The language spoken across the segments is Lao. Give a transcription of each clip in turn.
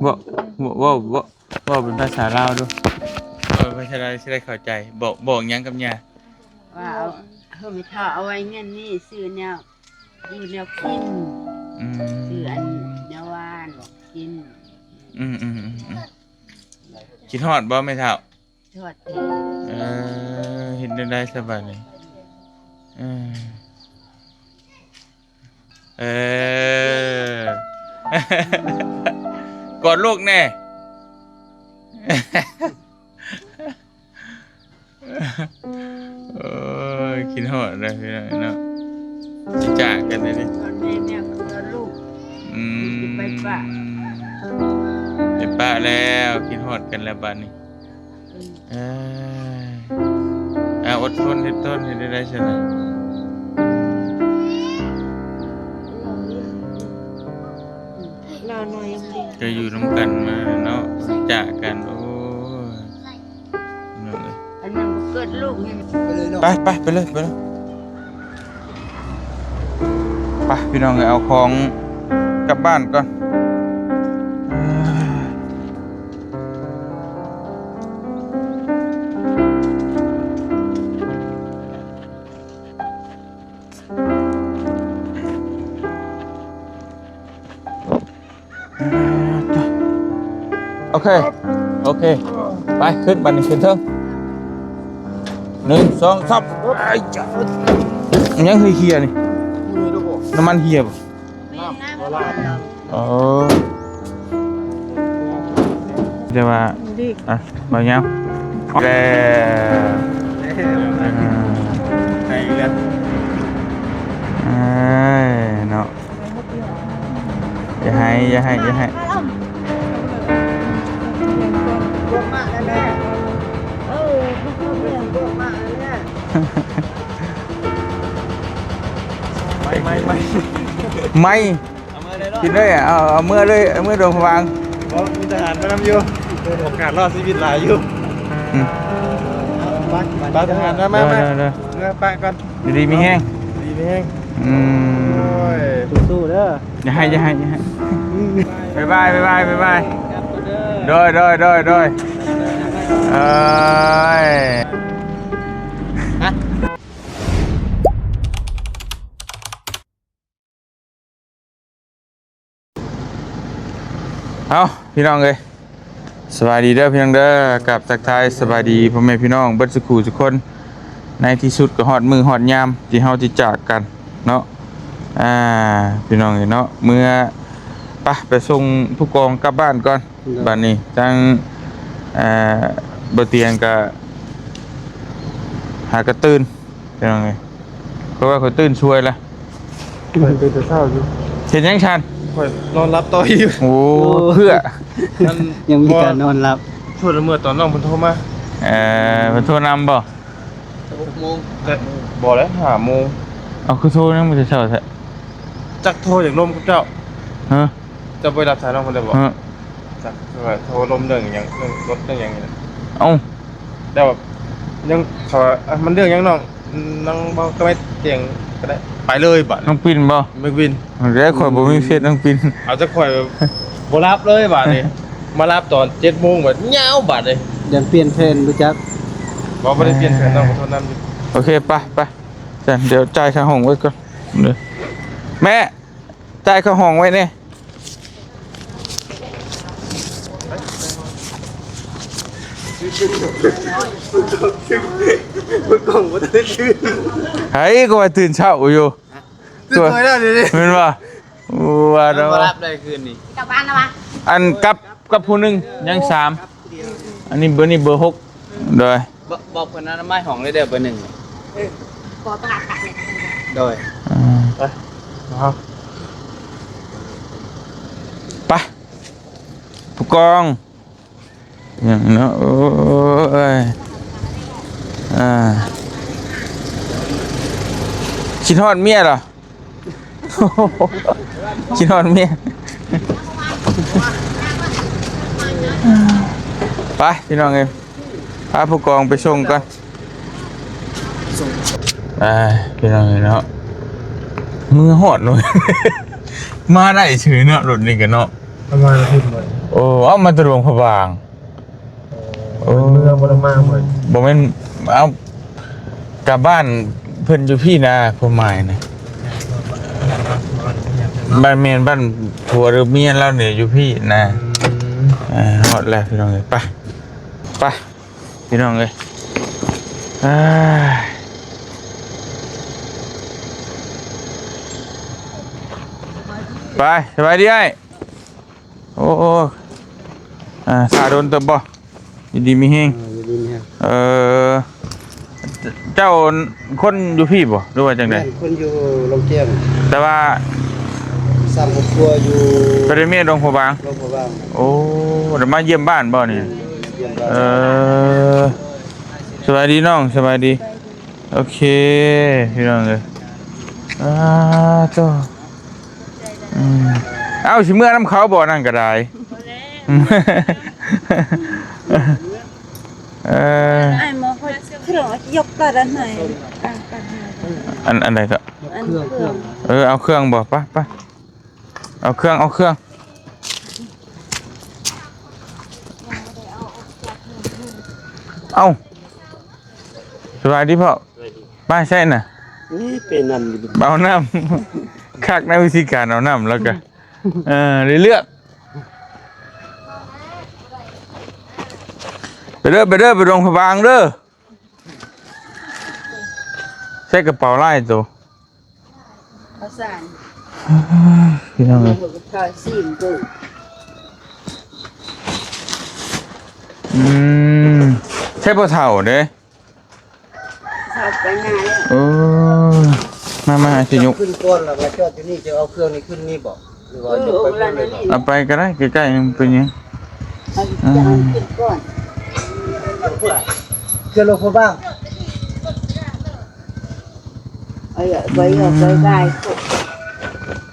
ເວົ້າ ເວົ້າ ເວົ້າ ເວົ້າ ເວົ້າເປັນພາສາລາວດູ. ເວົ້າເປັນພາສາລາວຊິໄດ້ເຂົ້າໃຈ. ບອກ ບອກຫຍັງກັບຍ່າ? ວ່າເອົາ ເອີ ແມ່ເຖົ້າເອົາໄວ້ເງິນນີ້ຊື້ແນວຢູ່ແນວກິນ. ອືມ ຊື້ອັນແນວຫວານກິນ. ອືມໆໆໆ ຄິດຮອດບໍ່ແມ່ເຖົ້າ? ຮອດແທ້. ເອີ ເຮັດແນວໃດຊະບາດນີ້? ເອີ ເອີ ກອດລູກແດ່. ໂອ້ຍ ຄິດຮອດເດີພີ່ນ້ອງເນາະ, ຈາກກັນເດ້. ຮອດແມ່ ແມ່ກໍຮອດລູກ. ອືມ ໄປປະ ໄປປະແລ້ວ, ຄິດຮອດກັນແລ້ວບາດນີ້. ເອີ ອ່າ ອົດທົນ ເຮັດທົນ ເຮັດໄດ້ຊັ້ນນະ. ລາວນ້ອຍຍັງດີ ກໍຢູ່ນຳກັນມາເນາະ, ຈາກກັນ ໂອ້ຍ ພີ່ນ້ອງເອີຍ. ອັນນັ້ນບໍ່ເກີດລູກຍັງ. ໄປ ໄປ ໄປເລີຍ ໄປເລີຍ. ໄປ ພີ່ນ້ອງເອີຍ, ເອົາຂອງກັບບ້ານກ່ອນ. ໂອເຄ ໂອເຄ ໄປ ຂຶ້ນ ບາດນີ້ຂຶ້ນເທິງ. ໜຶ່ງ ສອງ ສາມ. ໄອ້ຈະ ຫຍັງເຮີຍ ເຄຍນີ້? ນ້ຳມັນເຄຍບໍ່? ແມ່ນ ນ້ຳມັນ. ໂອ້ ແຕ່ວ່າ ດີ ອ່ະ ບໍ່ຍາວ ແລ້ວ ໄດ້ອີກແລ້ວ. ເອີຍ ເນາະ. ຢ່າໄຫ້ ຢ່າໄຫ້ ຢ່າໄຫ້. ໄໝ ໄໝ ໄໝ ກິນເລີຍ ເອົາ ເອົາເມືອເລີຍ ເອົາເມືອດວງພະບາງ. ບໍ່ ມີທະຫານໄປນຳຢູ່ ໂອກາດລອດຊີວິດຫຼາຍຢູ່. ອືມ ໄປ ໄປ ທະຫານ ມາ ມາ ເດີ ມາ ເດີ ເດີ ເມືອປະກ່ອນ. ຢູ່ດີມີແຮງ ຢູ່ດີມີແຮງ. ອືມ ໂອ້ຍ ສູ້ໆເດີ. ຢ່າໄຫ້ ຢ່າໄຫ້ ຢ່າໄຫ້. ບາຍບາຍ ບາຍບາຍ ບາຍບາຍ. ໂດຍ ໂດຍ ໂດຍ ໂດຍ. ເອີຍ ຮະ ເອົາ ພີ່ນ້ອງເອີຍ ສະບາຍດີເດີພີ່ນ້ອງເດີ. ກັບທັກທາຍສະບາຍດີພໍ່ແມ່ພີ່ນ້ອງເບິດສຸຂູສຸຄົນ. ໃນທີ່ສຸດກໍຮອດມື້ຮອດຍາມທີ່ເຮົາຈະຈາກກັນເນາະ ອ່າ ພີ່ນ້ອງເອີຍເນາະ. ເມືອ ໄປ ໄປສົ່ງຜູ້ກອງກັບບ້ານກ່ອນ. ໂດຍ ບາດນີ້ທາງ ເອີ ບໍ່ຕຽງກໍຫາກະຕື່ນ ພີ່ນ້ອງເອີຍ. ຂ້ອຍວ່າຂ້ອຍຕື່ນຊ່ວຍລະ. ຂ້ອຍຕື່ນແຕ່ເຊົ້າຢູ່. ເຮັດຫຍັງຊັ້ນ? ຂ້ອຍນອນຫຼັບຕໍ່ຢູ່. ໂອ້ ໂອ້ ເພື່ອ ມັນຍັງມີການນອນຫຼັບ. ຊ່ວງເມື່ອຕອນນ້ອງເພິ່ນໂທມາ. ເອີ ເພິ່ນໂທນຳບໍ່? ຫົກໂມງ. ແຕ່ບໍ່ແຫຼະ ຫ້າໂມງ. ເອົາ ຄືໂທຍັງບໍ່ແຕ່ເຊົ້າແທ້? ຈັກໂທຢາກລົມກັບເຈົ້າ. ຮະ? ເຈົ້າບໍ່ໄດ້ຮັບສາຍນ້ອງເພິ່ນໄດ້ບໍ່? ຮະ? ຈັກ ໂທລົມເລື່ອງຫຍັງ ເລື່ອງລົດເລື່ອງຫຍັງນີ້ແຫຼະ. ເອົ້າ ແຕ່ວ່າຍັງ ເຂົາວ່າ ອ່ະ ມັນເລື່ອງຫຍັງນ້ອງ? ນາງເວົ້າກັບໄອ້ຕຽງກໍໄດ້. ໄປເລີຍບາດ. ນ້ອງປິນບໍ່? ແມ່ນວິນ. ແລ້ວຂ້ອຍບໍ່ມີເຟສນ້ອງປິນ. ເອົາ ຈັກຂ້ອຍບໍ່ຮັບເລີຍບາດນີ້. ມາຮັບຕອນເຈັດໂມງບາດ ຍາວບາດນີ້. ຢ້ານປ່ຽນແຜນບໍ່ຈັກ. ບໍ່ ບໍ່ໄດ້ປ່ຽນແຜນນ້ອງ ຂໍໂທດນຳຢູ່. ໂອເຄ ໄປ ໄປ. ຊັ້ນດຽວຈ່າຍຄ່າຫ້ອງໄວ້ກ່ອນເດີ. ແມ່ ຈ່າຍຄ່າຫ້ອງໄວ້ແດ່. ໃຜກໍວ່າຕື່ນເຊົ້າຢູ່. ຕື່ນໄວແລ້ວນີ້. ແມ່ນບໍ່? ວ່າແລ້ວ ນອນບໍ່ຫຼັບເລີຍຄືນນີ້. ກັບບ້ານແລ້ວວະ? ອັນກັບ ກັບຜູ້ໜຶ່ງ ຍັງສາມ. ອັນນີ້ເບີ ນີ້ເບີຫົກ. ໂດຍ ບອກ ບອກເພິ່ນອະນາໄມຫ້ອງເລີຍເດີ ເບີໜຶ່ງ. ເອີ ບໍ່ຕ້ອງອາບນ້ຳ. ໂດຍ ອ່າ ໄປ ໄປ ຜູ້ກອງ. ຫຍັງເນາະ ໂອ້ຍ ອ່າ ຄິດຮອດເມຍເນາະ. ຄິດຮອດເມຍ. ໄປ ພີ່ນ້ອງເອີຍ ພາຜູ້ກອງໄປສົ່ງກ່ອນ. ໄປ ພີ່ນ້ອງເອີຍເນາະ ເມືອຮອດເນາະ. ມາໄດ້ເສີຍເນາະ ລົດນີ້ກໍເນາະ. ປະມານອາທິດໜຶ່ງ. ໂອ້ ເອົາມາແຕ່ຫຼວງພະບາງ. ໂອ້ ເມືອບໍ່ໄດ້ມາເໝິດ ບໍ່ແມ່ນ ເອົາ ກັບບ້ານເພິ່ນຢູ່ພີ້ນາ ຄວາມໝາຍນະ. ບ້ານ ແມ່ນບ້ານຜົວຫຼືເມຍລາວນີ້ຢູ່ພີ້ນາ. ອືມ ອ່າ ຮອດແລ້ວພີ່ນ້ອງເອີຍ ໄປ ໄປ ພີ່ນ້ອງເອີຍ. ອ່າ ໄປ ສະບາຍດີອ້າຍ. ໂອ້ ອ່າ ຖ້າດົນເຕີບບໍ່? ຢູ່ດີມີແຮງ ເອີ ຢູ່ດີມີແຮງ. ເອີ ເຈົ້າຄົນຢູ່ພີ້ບໍ່ ຫຼືວ່າຈັ່ງໃດ? ແມ່ນ ຄົນຢູ່ລົງແກ້ງ ແຕ່ວ່າສ້າງຄອບຄົວຢູ່ ໄປໄດ້ເມຍລົງພະບາງ ລົງພະບາງ. ໂອ້ ໄດ້ມາຢ້ຽມບ້ານບໍ່ນີ້? ແມ່ນ ຢ້ຽມບ້ານ. ເອີ ສະບາຍດີນ້ອງ ສະບາຍດີ. ໂອເຄ ພີ່ນ້ອງເອີຍ ອ່າ ໂຕ ອືມ ເອົ້າ ຊິເມືອນຳເຂົາບໍ່ ນັ້ນກໍໄດ້. ບໍ່ແລ້ວ ເອີ ອ້າຍໝໍຂ້ອຍ ຄືວ່າຍົກກະດານໃຫ້ ອັນ ອັນໃດກໍ ອັນເຄື່ອງ ເອີ ເອົາເຄື່ອງບໍ່? ໄປ ໄປ ເອົາເຄື່ອງ ເອົາເຄື່ອງ. ເອົ້າ ສະບາຍດີພໍ່. ໄປໃສນະ? ນີ້ເປັນນຳຢູ່ ເອົານ້ຳ ຄັກໃນວິທີການເອົານ້ຳແລ້ວກະ ເອີ ໄດ້ເລືອກ. ໄປເດີ ໄປເດີ ໄປດວງພະບາງເດີ. ໃສ່ກະເປົາຫຼາຍໂຕ ຂ້າວສານ ພີ່ນ້ອງເອີຍ ຂ້າວຊີ້ນເດີ. ອືມ ໃສ່ພໍ່ເຖົ້າເດ້ ເຖົ້າໄປນາແລ້ວ. ໂອ້ ມາ ມາ ຊິຍົກ ຂຶ້ນກ່ອນແລ້ວມາຈອດຢູ່ນີ້ ຈະເອົາເຄື່ອງນີ້ຂຶ້ນນີ້ບໍ່? ເອີ ເອົາໄປກໍໄດ້ ໃກ້ໆ ຍັງເປັນຫຍັງ. ເອົາ ອືມ ຈານຂຶ້ນກ່ອນ ເຄື່ອງລົງພະບາງ ເອີ ໄປ ໄປໄດ້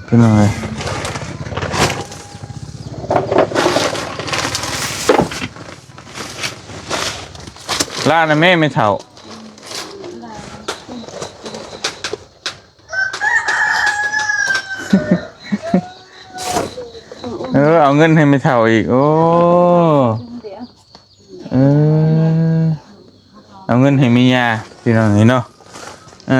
ພີ່ນ້ອງເອີຍ. ລານະແມ່ແມ່ເຖົ້າ. ເອີ ເອົາເງິນໃຫ້ແມ່ເຖົ້າອີກ. ໂອ້ ເອີ ເອົາເງິນໃຫ້ແມ່ຍ່າ ພີ່ນ້ອງເອີຍເນາະ. ເອີ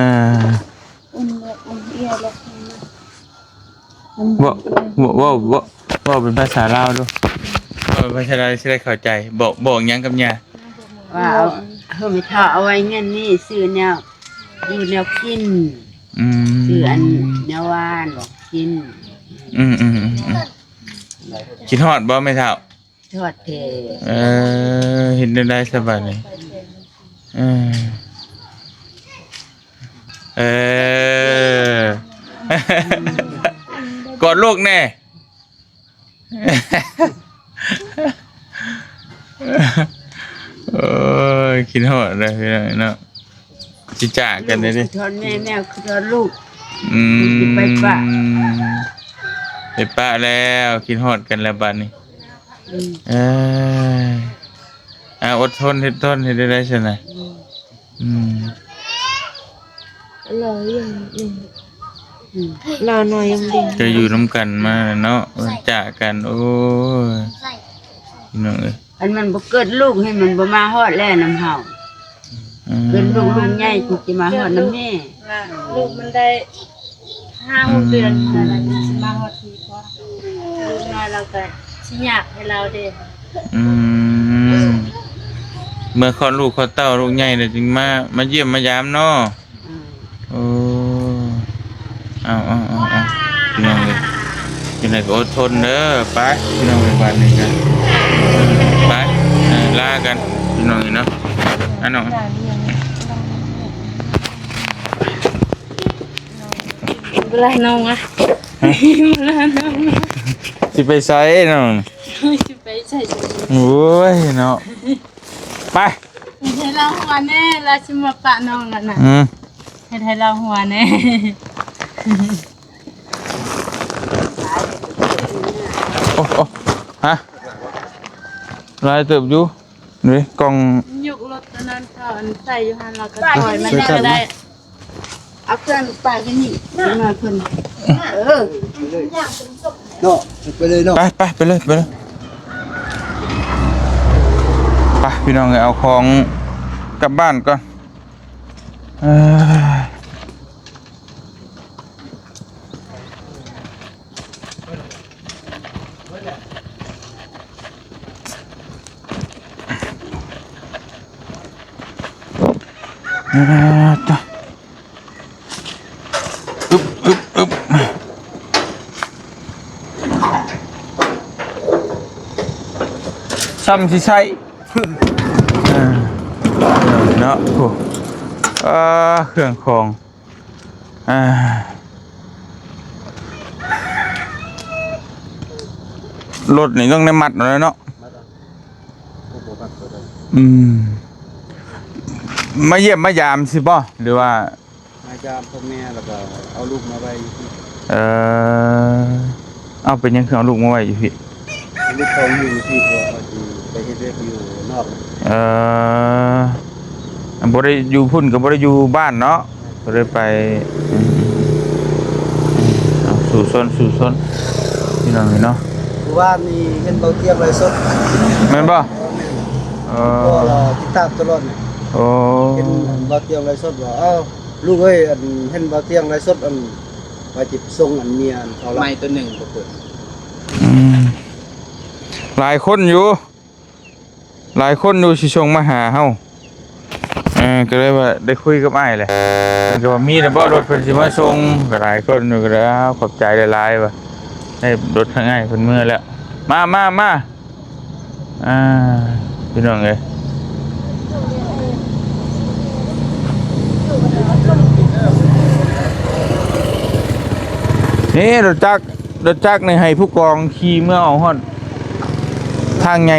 ເວົ້າ ເວົ້າ ເວົ້າ ເວົ້າ ເວົ້າເປັນພາສາລາວດູ ເວົ້າເປັນພາສາລາວຊິໄດ້ເຂົ້າໃຈ. ບອກ ບອກຫຍັງກັບຍ່າ? ວ່າເອົາ ເອີ ແມ່ເຖົ້າເອົາໄວ້ເງິນນີ້ຊື້ແນວຢູ່ແນວກິນ. ອືມ ຊື້ອັນແນວຫວານກິນ. ອືມໆໆໆ ຄິດຮອດບໍ່ແມ່ເຖົ້າ? ຮອດແທ້. ເອີ ເຮັດແນວໃດຊະບາດນີ້? ເອີ ເອີ ກອດລູກແດ່. ໂອ້ຍ ຄິດຮອດເດີພີ່ນ້ອງເນາະ. ຊິຈາກກັນເດ້ ຄິດຮອດແມ່ ແມ່ຄິດຮອດລູກ. ອືມ ໄປປະ ໄປປະແລ້ວ ຄິດຮອດກັນແລ້ວບາດນີ້. ອືມ ເອີຍ ອ່າ ອົດທົນ ເຮັດທົນ ເຮັດໄດ້ຊັ້ນນະ. ອືມ ອືມ ລາວຍັງ ອືມ ອືມ ລາວນ້ອຍຍັງເດັກ ກໍຢູ່ນຳກັນມາເນາະ ຈາກກັນ. ໂອ້ຍ ພີ່ນ້ອງເອີຍ ຄັນມັນບໍ່ເກີດລູກໃຫ້ມັນບໍ່ມາຮອດແລ້ວນຳເຮົາ. ອືມ ເກີດລູກ ລູກໃຫຍ່ຈຶ່ງຊິມາຮອດນຳແມ່. ລູກມັນໄດ້ຫ້າຫົກເດືອນ ອືມ ແລ້ວມັນຊິມາຮອດທີ່ພໍ່. ລູກນ້ອຍລາວກໍຊິຍາກໃຫ້ລາວເດ້. ອືມ ເມື່ອຄອດລູກຄອດເຕົ້າ ລູກໃຫຍ່ແລ້ວຈຶ່ງມາ ມາຢ້ຽມມາຢາມເນາະ. ອືມ ໂອ້ ເອົາ ເອົາ ເອົາ ເອົາ ພີ່ນ້ອງເອີຍ ຈັ່ງໃດກໍອົດທົນເດີ. ໄປ ພີ່ນ້ອງເອີຍ ບາດນີ້ກໍໄປ ເອີ ລາກັນ ພີ່ນ້ອງເອີຍເນາະ. ອັນນ້ອງ ບໍ່ໄດ້ນ້ອງອະ ບໍ່ໄດ້ນ້ອງອະ. ຊິໄປໃສນ້ອງ? ຊິໄປໃສ? ໂອ້ຍເນາະ ໄປ ເຮັດໃຫ້ລາວຫົວແດ່ ລາວຊິມາປະນ້ອງລະນະ. ອືມ ເຮັດໃຫ້ລາວຫົວແດ່. ໂອ້ ໂອ້ ຮະ ຫຼາຍເຕີບຢູ່. ນີ້ກ່ອງ ຍົກລົດຕົວນັ້ນເຂົ້າ ອັນໃສ່ຢູ່ຫັ້ນ ແລ້ວກໍຖອຍມານີ້ກໍໄດ້. ເອົາເຄື່ອງປາກຢູ່ນີ້ ມາເພິ່ນ ເອີ ເນາະ ໄປເລີຍເນາະ. ໄປ ໄປ ໄປເລີຍ ໄປເລີຍ. ພີ່ນ້ອງເອີຍ ເອົາຂອງກັບບ້ານກ່ອນ. ເອີ ເອີ ຕະ ອຶບ ອຶບ ອຶບ ຊ່ຳຊິໃຊ້ ເອີ ເນາະ ໂອ້ ເອີ ເຄື່ອງຂອງ ອ່າ ລົດນີ້ຕ້ອງໄດ້ມັດເອົາແລ້ວເນາະ ມັດເອົາ ບໍ່ມັດກໍໄດ້ ອືມ ມາຢ້ຽມມາຢາມຊິບໍ່ ຫຼືວ່າ ມາຢາມພໍ່ແມ່ ແລ້ວກໍເອົາລູກມາໄວ້ຢູ່ພີ້ ເອີ ເອົາ ເປັນຫຍັງຄືເອົາລູກມາໄວ້ຢູ່ພີ້? ລູກເຂົາຢູ່ພີ້ ເພາະວ່າເຂົາຊິໄປເຮັດວຽກຢູ່ນອກ ເອີ ບໍ່ໄດ້ຢູ່ພຸ້ນກໍບໍ່ໄດ້ຢູ່ບ້ານເນາະ ແມ່ນ ກໍເລີຍໄປ ເອີ ເອົາ ສູ້ຊົນ ສູ້ຊົນ ພີ່ນ້ອງເອີຍເນາະ. ມື້ວານນີ້ເຫັນເບົາຕຽງໄລຟ໌ສົດ ແມ່ນບໍ່? ເອີ ແມ່ນ ເອີ ກໍຕິດຕາມຕະຫຼອດນີ້ ໂອ້ ເຫັນເບົາຕຽງໄລຟ໌ສົດວ່າ ເອົ້າ ລູກເອີຍ ອັນ ເຫັນເບົາຕຽງໄລຟ໌ສົດ ອັນ ວ່າຊິສົ່ງອັນເມຍອັນເຂົາລະ ໄມ້ຕົວໜຶ່ງບໍ່ເປີດ ອືມ ຫຼາຍຄົນຢູ່ ຫຼາຍຄົນຢູ່ຊິສົ່ງມາຫາເຮົາ ເອີ ກໍເລີຍວ່າໄດ້ຄຸຍກັບອ້າຍແຫຼະ ເພິ່ນກໍວ່າມີແລ້ວບໍ່ ລົດເພິ່ນຊິມາສົ່ງ ກໍຫຼາຍຄົນຢູ່ ກໍເລີຍ ອ້າວ ຂອບໃຈຫຼາຍໆ ວ່າໃຫ້ລົດທາງອ້າຍເພິ່ນເມືອແລ້ວ ມາ ມາ ມາ ອ່າ ພີ່ນ້ອງເອີຍ ນີ້ລົດຈັກ ລົດຈັກນີ້ໃຫ້ຜູ້ກອງຂີ່ເມືອອອກຮອດທາງໃຫຍ່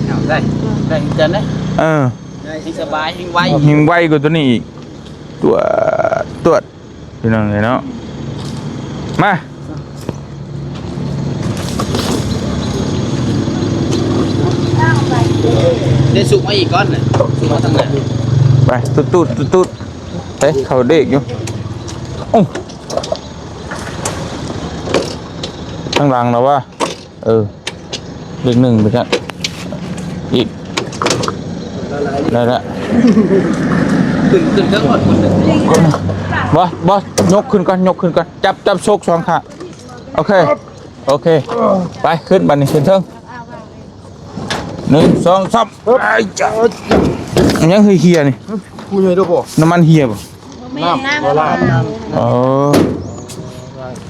ເອົາ ໄດ້ ໄດ້ຄືກັນເດ້ ເອີ ໄດ້ ແຮ່ງສະບາຍ ແຮ່ງໄວ ແຮ່ງໄວກວ່າໂຕນີ້ອີກ ຕົວດ ຕົວດ ພີ່ນ້ອງເອີຍເນາະ ມາ ໄດ້ສຸກມາອີກກ່ອນນະ ສຸກມາທາງນັ້ນ ໄປ ຕູດໆ ຕູດໆ ເອີ ເຂົ້າເດັກຢູ່ ໂອ້ ທາງຫຼັງລະວ່າ ເອີ ເລກໜຶ່ງໄປຊະ ອີກ ໄດ້ລະ ຂຶ້ນ ຂຶ້ນເທິງກ່ອນ ຂຶ້ນເທິງ ບໍ່ ບໍ່ ຍົກຂຶ້ນກ່ອນ ຍົກຂຶ້ນກ່ອນ ຈັບ ຈັບໂຊກສອງຂ້າງ ໂອເຄ ໂອເຄ ໄປ ຂຶ້ນບາດນີ້ ຂຶ້ນເທິງ ໜຶ່ງ ສອງ ສາມ ໄອ້ຈະ ຫຍັງເຮີຍ ເຮຍນີ້ ຜູ້ໃຫຍ່ເດີບໍ່ ນ້ຳມັນເຮຍບໍ່? ບໍ່ແມ່ນ ນ້ຳ ນ້ຳ ບໍ່ລາດ ນ້ຳ ອໍ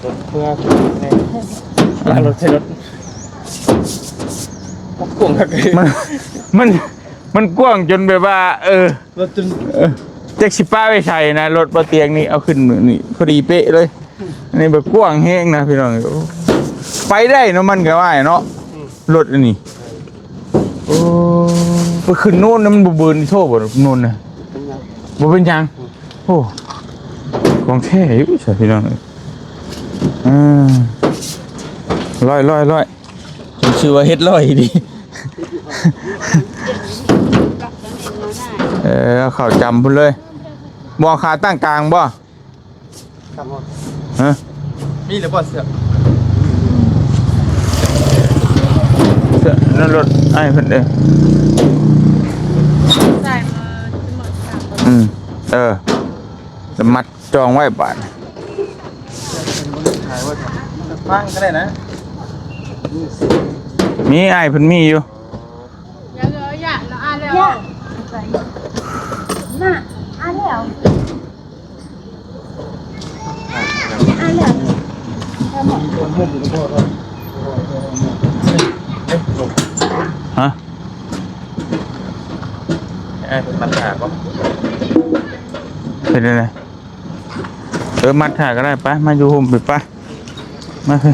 ລົດເພື່ອ ລົດໃຊ້ລົດ ມັນກວ້າງຄັກເດ ມັນ ມັນ ມັນກວ້າງຈົນແບບວ່າ ເອີ ລົດຈົນ ເອີ ຈັກຊິປະໄວ້ໃສນະ ລົດບໍ່ຕຽງນີ້ ເອົາຂຶ້ນນີ້ພໍດີເປະເລີຍ ອັນນີ້ແບບກວ້າງແຮງນະພີ່ນ້ອງ ໂອ້ ໄປໄດ້ເນາະ ມັນກໍວ່າເນາະ ອືມ ລົດອັນນີ້ ໂອ້ ໄປຂຶ້ນໂນ້ນນະ ມັນບໍ່ເບີນໂຊບໍ່ໂນ້ນນະ ບໍ່ເປັນຫຍັງ ບໍ່ເປັນຫຍັງ ອືມ ໂອ້ ຂອງແທ້ຢູ່ຊະພີ່ນ້ອງ ເອີ ອືມ ຮ້ອຍໆໆ ຊື່ວ່າເຮັດຮ້ອຍດີ ເອີ ເອົາເຂົ້າຈຳພຸ້ນເລີຍ ບໍ່ຂາຕັ້ງກາງບໍ່? ຮະ ມີແລ້ວບໍ່ເສື້ອ? ເສື້ອໃນລົດອ້າຍເພິ່ນເດ້ ໃສ່ມາຈະໝົດ ອືມ ເອີ ແລ້ວມັດຈອງໄວ້ບາດ ວາງກໍໄດ້ນະ ມີ ອ້າຍເພິ່ນມີຢູ່ ຮະ ອ້າຍເພິ່ນມັດຫາບໍ່ ເປັນຈັ່ງໃດ? ເອີ ມັດຖ້າກໍໄດ້ ໄປ ມາຢູ່ຮົ່ມໄປ ໄປ ມາເອີ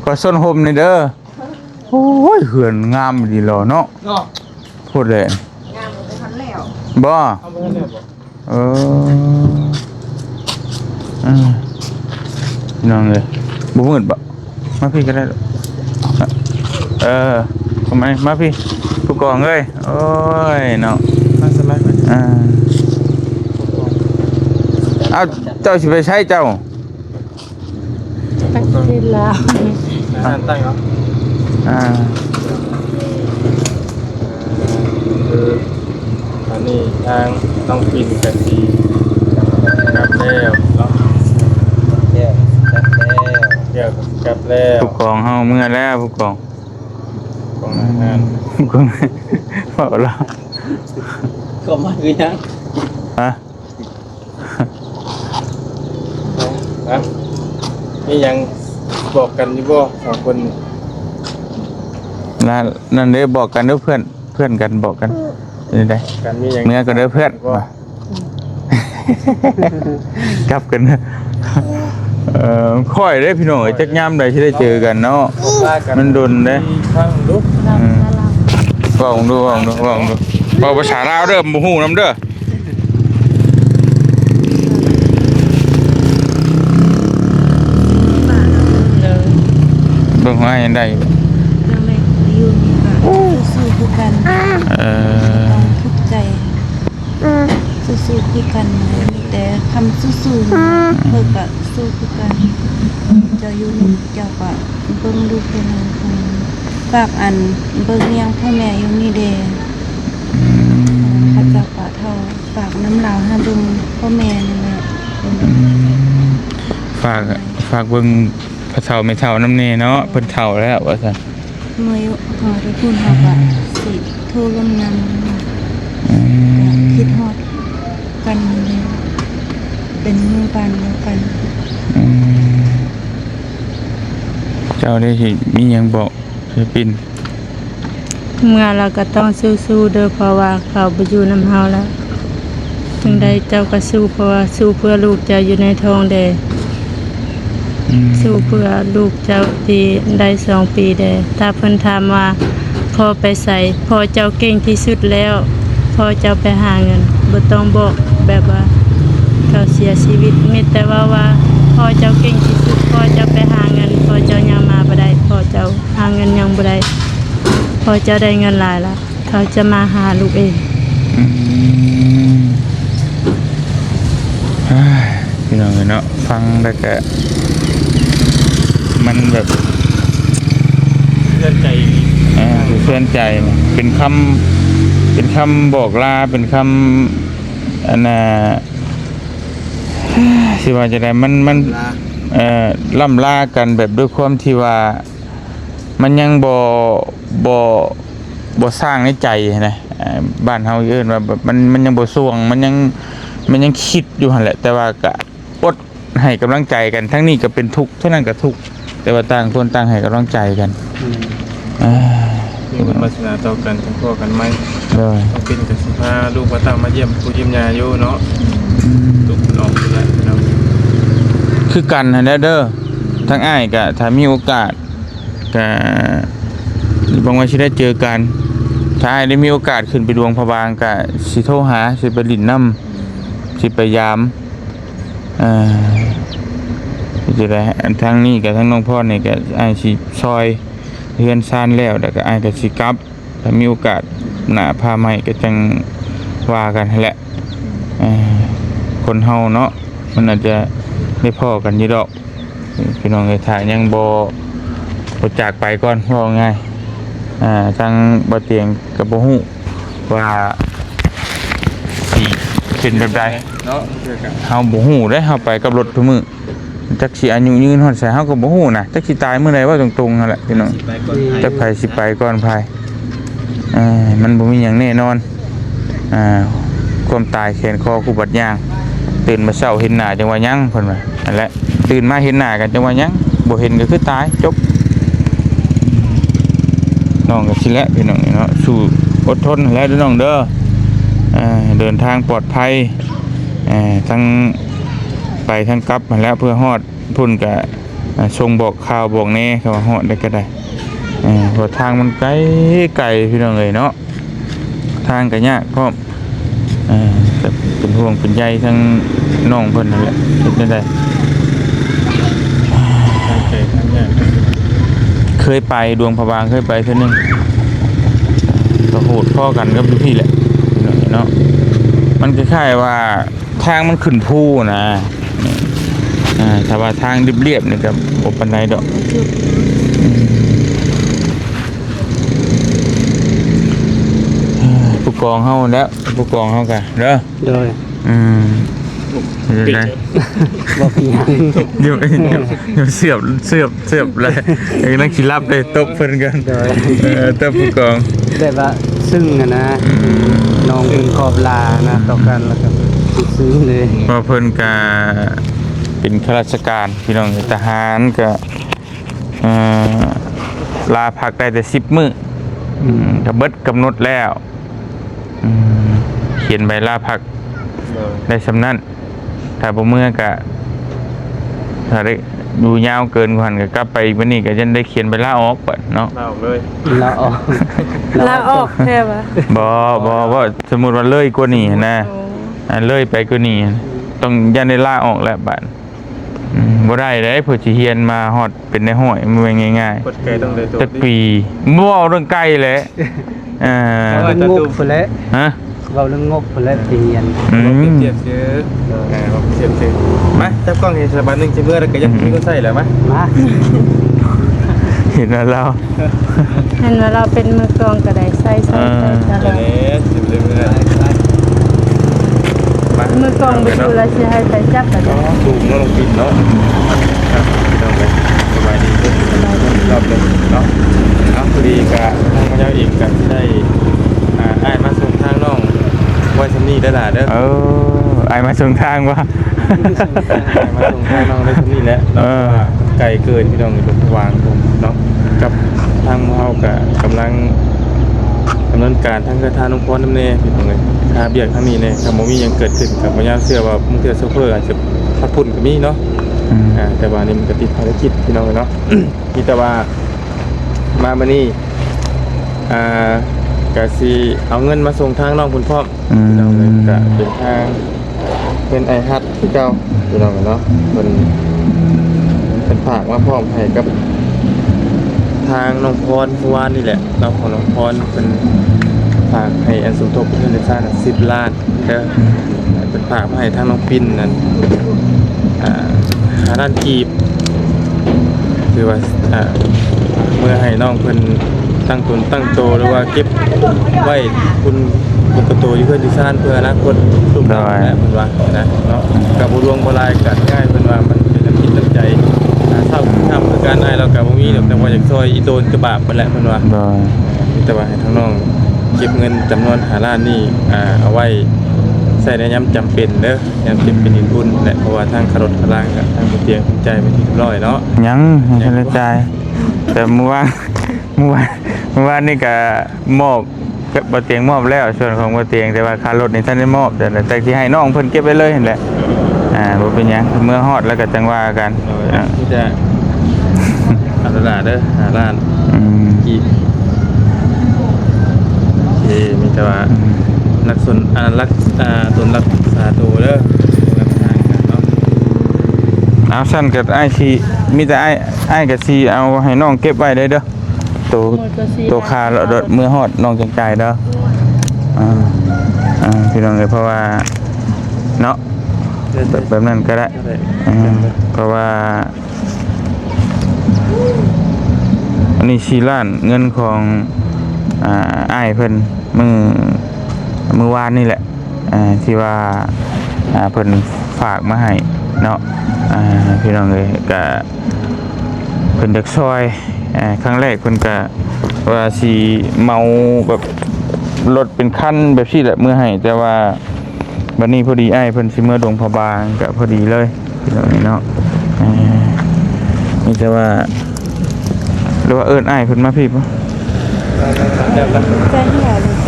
ຂໍຊົນຮົ່ມແດ່ເດີ. ໂອ້ຍ ເຮືອນງາມອີ່ຫຼີເນາະ ເນາະ ໂພດແຫຼະ ງາມບໍ່ທັນແລ້ວ ບໍ່ ເອົາບໍ່ທັນແລ້ວບໍ່? ເອີ ເອີ ພີ່ນ້ອງເອີຍ ບໍ່ມືດບໍ່? ມາພີ້ກໍໄດ້ ເອີ ເຂົ້າມາ ມາພີ້ ຜູ້ກອງເອີຍ ໂອ້ຍເນາະ ມາສະມາ ເອີ ເອົາ ເຈົ້າຊິໄປໃສເຈົ້າ? ປະເທດລາວ. ອ່າ ຕັ້ງເນາະ. ອ່າ ຄືຕອນນີ້ທາງນ້ອງປິນກໍຊິກັບແລ້ວເນາະ. ແກ້ວກັບແລ້ວ ແກ້ວກໍຊິກັບແລ້ວ. ຜູ້ກອງເຮົາເມືອແລ້ວ ຜູ້ກອງ ກອງໜ້າງານ ເວົ້າລາວ ກໍມາຄືຫຍັງ? ຮະ? ນະ ມີຫຍັງບອກກັນຢູ່ບໍ່ ສອງຄົນນີ້? ນັ້ນ ນັ້ນເດ້ ບອກກັນເດີ້ ເພື່ອນ ເພື່ອນກັນ ບອກກັນ. ເປັນໃດ? ກັນມີຫຍັງ ເມືອກໍເດີ້ເພື່ອນ ບອກ ວ່າ ກັບກັນເດີ້. ເອີ ຄ່ອຍເດ້ພີ່ນ້ອງເອີຍ ຈັກຍາມໃດຊິໄດ້ເຈີກັນເນາະ ມັນດົນເດ້. ຟັງດູ ອືມ ເວົ້າເບິ່ງດູ ເວົ້າເບິ່ງດູ ເວົ້າເບິ່ງດູ ເວົ້າພາສາລາວເດີ້ ບໍ່ຮູ້ນຳເດີ້. ເບິ່ງວ່າຍັງໄດ້ຢູ່ ຍັງໄດ້ຢູ່ ກໍສູ້ໆຄືກັນ. ເອີ ຕ້ອງທຸກໃຈ ສູ້ໆຄືກັນ ມີແຕ່ຄຳສູ້ໆ ເພິ່ນກໍສູ້ຄືກັນ. ເຈົ້າຢູ່ນີ້ເຈົ້າກໍເບິ່ງລູກເປັນຫຍັງ ຝາກອັນເບິ່ງລ້ຽງພໍ່ແມ່ຢູ່ນີ້ເດ້. ອືມ ເຂົາເຈົ້າກໍເຖົ້າ ຝາກນຳລາວຫາເບິ່ງພໍ່ແມ່ນັ້ນແຫຼະ. ອືມ ຝາກ ຝາກເບິ່ງພໍ່ເຖົ້າແມ່ເຖົ້ານຳແດ່ເນາະ ເພິ່ນເຖົ້າແລ້ວວ່າຊັ້ນ. ເມື່ອຢູ່ ເຮົາໄດ້ພຸ້ນເຮົາກໍຊິໂທລົມນຳ. ອືມ ກໍຄິດຮອດກັນຢູ່ເດ້ ເປັນໝູ່ບ້ານດຽວກັນ. ອືມ ເຈົ້າໄດ້ຊິມີຫຍັງບອກ ສິລະປິນ? ເມື່ອລາວກໍຕ້ອງສູ້ໆເດີ້ ເພາະວ່າເຂົາບໍ່ຢູ່ນຳເຮົາແລ້ວ. ຈັ່ງໃດເຈົ້າກໍສູ້ ເພາະວ່າສູ້ເພື່ອລູກເຈົ້າຢູ່ໃນທ້ອງແດ່. ອືມ ສູ້ເພື່ອລູກເຈົ້າທີ່ໄດ້ສອງປີແດ່. ຖ້າເພິ່ນຖາມວ່າພໍ່ໄປໃສ? ພໍ່ເຈົ້າເກັ່ງທີ່ສຸດແລ້ວ. ພໍ່ເຈົ້າໄປຫາເງິນ. ບໍ່ຕ້ອງບອກແບບວ່າເຂົາເສຍຊີວິດ. ມີແຕ່ເວົ້າວ່າພໍ່ເຈົ້າເກັ່ງທີ່ສຸດ. ພໍ່ເຈົ້າໄປຫາເງິນ. ພໍ່ເຈົ້າຍັງມາບໍ່ໄດ້. ພໍ່ເຈົ້າຫາເງິນຍັງບໍ່ໄດ້. ພໍ່ເຈົ້າໄດ້ເງິນຫຼາຍລະ. ເຂົາຈະມາຫາລູກເອງ. ອືມ ເອີຍ ພີ່ນ້ອງເອີຍເນາະ ຟັງແລ້ວກະມັນແບບສະເທືອນໃຈ. ເອີ ສະເທືອນໃຈ ເປັນຄຳ ເປັນຄຳບອກລາ ເປັນຄຳ ອັນນ່າ ຊິວ່າຈັ່ງໃດ ມັນ ມັນ ເອີ ລ່ຳລາກັນແບບດ້ວຍຄວາມທີ່ວ່າ ມັນຍັງບໍ່ ບໍ່ ບໍ່ສ້າງໃນໃຈນະ. ເອີ ບ້ານເຮົາເອີ້ນວ່າແບບ ມັນ ມັນຍັງບໍ່ຊ່ວງ ມັນຍັງ ມັນຍັງຄິດຢູ່ຫັ້ນແຫຼະ ແຕ່ວ່າກະອົດໃຫ້ກຳລັງໃຈກັນ. ທາງນີ້ກະເປັນທຸກ ທາງນັ້ນກະທຸກ ແຕ່ວ່າຕ່າງຄົນຕ່າງໃຫ້ກຳລັງໃຈກັນ. ອືມ ເອີ ມີບຸນວາສະໜາຕໍ່ກັນ ຈັ່ງພໍ້ກັນໃໝ່. ໂດຍ ຕ້ອງເປັນກະຊິພາລູກພາເຕົ້າມາຢ້ຽມປູ່ຢ້ຽມຍ່າຢູ່ເນາະ. ອືມ ລູກເພິ່ນອອກພຸ້ນແຫຼະເນາະ ຄືກັນຫັ້ນແຫຼະເດີ. ທາງອ້າຍກະຖ້າມີໂອກາດ ກະຫວັງວ່າຊິໄດ້ເຈີກັນ. ຖ້າອ້າຍໄດ້ມີໂອກາດຂຶ້ນໄປຫຼວງພະບາງ ກະຊິໂທຫາ ຊິໄປຫຼິ້ນນຳ ຊິໄປຢາມ. ເອີ ເປັນຈັ່ງໃດ ທາງນີ້ກະ ທາງນ້ອງພອນນີ້ກະ ອ້າຍຊິຊ່ອຍເຮືອນຊານແລ້ວ ແລ້ວກະອ້າຍກະຊິກັບ. ຖ້າມີໂອກາດໜ້າຟ້າໃໝ່ກໍຈັ່ງວ່າກັນຫັ້ນແຫຼະ. ເອີ ຄົນເຮົາເນາະ ມັນອາດຈະໄດ້ພໍ້ກັນຢູ່ດອກ ພີ່ນ້ອງເອີຍ. ຖ້າຍັງບໍ່ ບໍ່ຈາກໄປກ່ອນ ເວົ້າງ່າຍ ອ່າ ທາງບໍ່ຕຽງກໍບໍ່ຮູ້ວ່າຊິເປັນແບບໃດເນາະ. ເຮົາບໍ່ຮູ້ເດ້ ເຮົາໄປກັບລົດທຸກມື້. ຈັກຊິອາຍຸຍືນຮອດໃສເຮົາກໍບໍ່ຮູ້ນະ ຈັກຊິຕາຍມື້ໃດ. ເວົ້າຕົງໆຫັ້ນແຫຼະພີ່ນ້ອງ ຊິໄປກ່ອນໃຜ ຈັກໃຜຊິໄປກ່ອນໃຜ. ເອີ ມັນບໍ່ມີຫຍັງແນ່ນອນ. ອ່າ ຄວາມຕາຍແຂນຄໍຄູ່ບັດຍ່າງ. ຕື່ນມາເຊົ້າເຫັນໜ້າຈັ່ງວ່າຍັງ ເພິ່ນວ່າ. ຫັ້ນແຫຼະ ຕື່ນມາເຫັນໜ້າກັນຈັ່ງວ່າຍັງ ບໍ່ເຫັນກໍຄືຕາຍ ຈົບ. ນ້ອງກໍຊີ້ແຫຼະພີ່ນ້ອງເນາະ ສູ້ອົດທົນແຫຼະເດີນ້ອງເດີ. ເດີນທາງປອດໄພ ເອີ ທັງໄປທັງກັບຫັ້ນແຫຼະ ເພື່ອຮອດ ພຸ້ນກະ ອ່າ ສົ່ງບອກຂ່າວບອກແດ່ ເຂົາວ່າຮອດໄດ້ກໍໄດ້. ເອີ ເພາະທາງມັນໄກ ໄກພີ່ນ້ອງເອີຍເນາະ ທາງກໍຍາກພ້ອມ. ເອີ ກໍເປັນຫ່ວງເປັນໃຍທັງນ້ອງເພິ່ນຫັ້ນແຫຼະ ເຮັດແນວໃດ. ທາງໄກທາງຍາກ ເຄີຍໄປຫຼວງພະບາງ ເຄີຍໄປເທື່ອໜຶ່ງ ກໍໂຫດພໍກັນກັບຢູ່ພີ້ແຫຼະ ພີ່ນ້ອງເອີຍເນາະ. ມັນຄ້າຍໆວ່າ ທາງມັນຂຶ້ນພູນະ. ອ່າ ຖ້າວ່າທາງລຽບໆນີ້ກໍບໍ່ປານໃດດອກ. ອືມ ຜູ້ກອງເຮົາແລ້ວ ຜູ້ກອງເຮົາກະເດີ. ໂດຍ. ອືມ ເປັນຈັ່ງໃດ? ບໍ່ເປັນຫຍັງ. ດຽວ ດຽວເສືອບ ເສືອບ ເສືອບແລ້ວ ເອີ ນັ່ງຊິຫຼັບເດ້ ຕົບເພິ່ນກ່ອນ. ໂດຍ. ເອີ ຕົບຜູ້ກອງ ແບບວ່າຊຶ້ງຫັ້ນນະ. ອືມ ນ້ອງເພິ່ນຂອບລານະ ຕໍ່ກັນ ແລ້ວກໍຊຶ້ງເລີຍ ເພາະເພິ່ນກະເປັນຂ້າລາຊະການ ພີ່ນ້ອງ. ທະຫານກະ ເອີ ລາພັກໄດ້ແຕ່ສິບມື້. ອືມ ກະເບິດກຳນົດແລ້ວ. ອືມ ຂຽນໃບລາພັກ ໂດຍ ໄດ້ສ່ຳນັ້ນ. ຖ້າບໍ່ເມືອກະ ຖ້າໄດ້ຢູ່ຍາວເກີນກວ່າຫັ້ນກະກັບໄປອີກ. ບັດນີ້ກະຍັງໄດ້ຂຽນໃບລາອອກບັດເນາະ. ລາອອກເລີຍ. ລາອອກ ລາອອກແທ້ຫວາ? ບໍ່ ບໍ່ ບໍ່ ສົມມຸດວ່າເລີຍກວ່ານີ້ຫັ້ນນະ. ໂອ້ ອ່າ ເລີຍໄປກວ່ານີ້ ຕ້ອງ ຢ້ານໄດ້ລາອອກແລ້ວບັດ. ອືມ ບໍ່ໄດ້ເດ້ ເພິ່ນຊິຮຽນມາຮອດເປັນນາຍຮ້ອຍ ມັນບໍ່ແມ່ນງ່າຍໆ. ເບິດໄກຕ້ອງໄດ້ຕົກ ຈັກປີ ບໍ່ເວົ້າເລື່ອງໄກແຫຼະ. ອ່າ ເວົ້າເລື່ອງງົບພຸ້ນແຫຼະ. ຮະ? ເວົ້າເລື່ອງງົບພຸ້ນແຫຼະ ໄປຮຽນ. ອືມ ເວົ້າປຽບທຽບຊື່. ເອີ ເວົ້າປຽບທຽບຊື່. ມາ ຈັບກ້ອງໃຫ້ສະບາດໜຶ່ງ ຊິເມືອແລ້ວກໍຍັງມີຄົນໃຊ້ແຫຼະ. ມາ ມາ ເຫັນວ່າລາວ ເຫັນວ່າລາວເປັນມືກອງກໍໄດ້ໃຊ້ ໃຊ້ ເອີ ໃຊ້ຕະຫຼອດ. ເອີ ຊິໄດ້ເມືອ. ມາ ມືກອງບໍ່ຢູ່ແລ້ວ ຊິໃຫ້ໃຜຈັບລະ. ອໍ ສູງເນາະ ນ້ອງປິນເນາະ. ຄັບ ພີ່ນ້ອງເອີຍ ສະບາຍດີເດີ ສະບາຍດີ ອີກຮອບໜຶ່ງເນາະ. ເອົາ ພໍດີກະທາງມາເຈົ້າເອງກະຊິໄດ້ ອ່າ ອ້າຍມາສົ່ງທາງນ້ອງໄວ້ສ່ຳນີ້ເດີຫຼ້າເດີ. ເອີ ອ້າຍມາສົ່ງທາງວ່າ ອ້າຍມາສົ່ງທາງນ້ອງໄດ້ສ່ຳນີ້ແຫຼະເນາະ. ເອີ ເພາະວ່າໄກເກີນ ພີ່ນ້ອງເອີຍ ເປັນຫວ່າງເນາະ. ກັບທາງເຮົາກະກຳລັງດຳເນີນການທາງເຮືອນທ່ານນ້ອງພອນນຳແດ່ ພີ່ນ້ອງເອີຍ ຫາວຽກທາງນີ້ແດ່. ຖ້າບໍ່ມີຫຍັງເກີດຂຶ້ນກໍບໍ່ຍາວເຊື່ອວ່າບາງເທື່ອໂຊເຟີອາດຈະພັກພຸ້ນກໍມີເນາະ. ອືມ ອ່າ ແຕ່ວ່ານີ້ມັນກໍຕິດພາລະກິດ ພີ່ນ້ອງເອີຍເນາະ. ມີແຕ່ວ່າມາມື້ນີ້ ອ່າ ກະຊິເອົາເງິນມາສົ່ງທາງນ້ອງເພິ່ນພ້ອມ. ອືມ ພີ່ນ້ອງເອີຍ ກະເປັນທາງເປັນອ້າຍຮັດຄືເກົ່າ ພີ່ນ້ອງເອີຍເນາະ. ເພິ່ນ ເພິ່ນຝາກມາພ້ອມໃຫ້ກັບທາງນ້ອງພອນເມື່ອວານນີ້ແຫຼະເນາະ. ຂອງນ້ອງພອນເພິ່ນຝາກໃຫ້ອັນສົມທົບເພື່ອນຊາດສິບລ້ານເດີ. ເພິ່ນຝາກມາໃຫ້ທາງນ້ອງປິນນັ້ນ ອ່າ ຫ້າລ້ານກີບ ຄືວ່າ ອ່າ ເມື່ອໃຫ້ນ້ອງເພິ່ນຕັ້ງຕົນຕັ້ງໂຕ ຫຼືວ່າເກັບໄວ້ຄຸນ ຄຸນໂຕຢູ່ເຮືອນຢູ່ຊານ ເພື່ອອະນາຄົດລູກຫຼານ ໂດຍ ແຫຼະ ເພິ່ນວ່ານະເນາະ. ກໍບໍ່ຫຼວງບໍ່ຫຼາຍ ກໍງ່າຍ ເພິ່ນວ່າມັນເປັນນ້ຳຈິດນ້ຳໃຈ ອ່າ ເຊົ້າກິນຄ່ຳຄືກັນ. ອ້າຍລາວກໍບໍ່ມີດອກ ອືມ ແຕ່ວ່າຢາກຊ່ອຍອີ່ໂຕນກໍບາບຫັ້ນແຫຼະ ເພິ່ນວ່າ. ໂດຍ. ມີແຕ່ວ່າໃຫ້ທາງນ້ອງເກັບເງິນຈຳນວນຫ້າລ້ານນີ້ ອ່າ ເອົາໄວ້ໃຊ້ໃນຍາມຈຳເປັນເດີ ຍາມເຈັບເປັນເຮັດບຸນແຫຼະ. ເພາະວ່າທາງຄ່າລົດຄ່າລາກໍທາງບໍ່ຕຽງເພິ່ນຈ່າຍເປັນທີ່ຮຽບຮ້ອຍເນາະ. ຍັງ ຍັງບໍ່ທັນໄດ້ຈ່າຍ ແຕ່ມື້ວານ ມື້ວານ ມື້ວານນີ້ກໍມອບ ກໍບໍ່ຕຽງມອບແລ້ວ ສ່ວນຂອງບໍ່ຕຽງ ແຕ່ວ່າຄ່າລົດນີ້ທັນໄດ້ມອບ. ແຕ່ ແຕ່ຊິໃຫ້ນ້ອງເພິ່ນເກັບໄວ້ເລີຍຫັ້ນແຫຼະ. ອ່າ ບໍ່ເປັນຫຍັງ ເມື່ອຮອດແລ້ວກໍຈັ່ງວ່າກັນ. ໂດຍ ອ່າ ມີແຕ່ອັນນັ້ນເດີ ຫ້າລ້ານ ອືມ ກີບ. ໂອເຄ ມີແຕ່ວ່າ ອືມ ລັກສົນ ອ່າ ລັກ ອ່າ ຕົນລັກສາໂຕເດີ ເອົາຊັ້ນກໍອ້າຍຊິ ມີແຕ່ອ້າຍ ອ້າຍກໍຊິເອົາໃຫ້ນ້ອງເກັບໄວ້ເດີ ໂຕ ໂຕຄ່າລົດເມື່ອຮອດນ້ອງຈັ່ງຈ່າຍເດີ. ອ່າ ອ່າ ພີ່ນ້ອງເອີຍ ເພາະວ່າເນາະ ແບບ ແບບນັ້ນກໍໄດ້. ອ່າ ເພາະວ່າ ອັນນີ້ສີ່ລ້ານ ເງິນຂອງ ອ່າ ອ້າຍເພິ່ນ ມື້ ມື້ວານນີ້ແຫຼະ ອ່າ ທີ່ວ່າ ອ່າ ເພິ່ນຝາກມາໃຫ້ເນາະ. ອ່າ ພີ່ນ້ອງເອີຍ ກະເພິ່ນຢາກຊ່ອຍ ອ່າ ຄັ້ງແລກເພິ່ນກະວ່າຊິເໝົາແບບລົດເປັນຄັນແບບຊີ້ແຫຼະ ເມືອໃຫ້ ແຕ່ວ່າ ບັດນີ້ພໍດີອ້າຍເພິ່ນຊິເມືອຫຼວງພະບາງ ກະພໍດີເລີຍ ພີ່ນ້ອງເອີຍເນາະ. ເອີ ມີແຕ່ວ່າ ຫຼືວ່າເອີ້ນອ້າຍເພິ່ນມາພີ້ບໍ?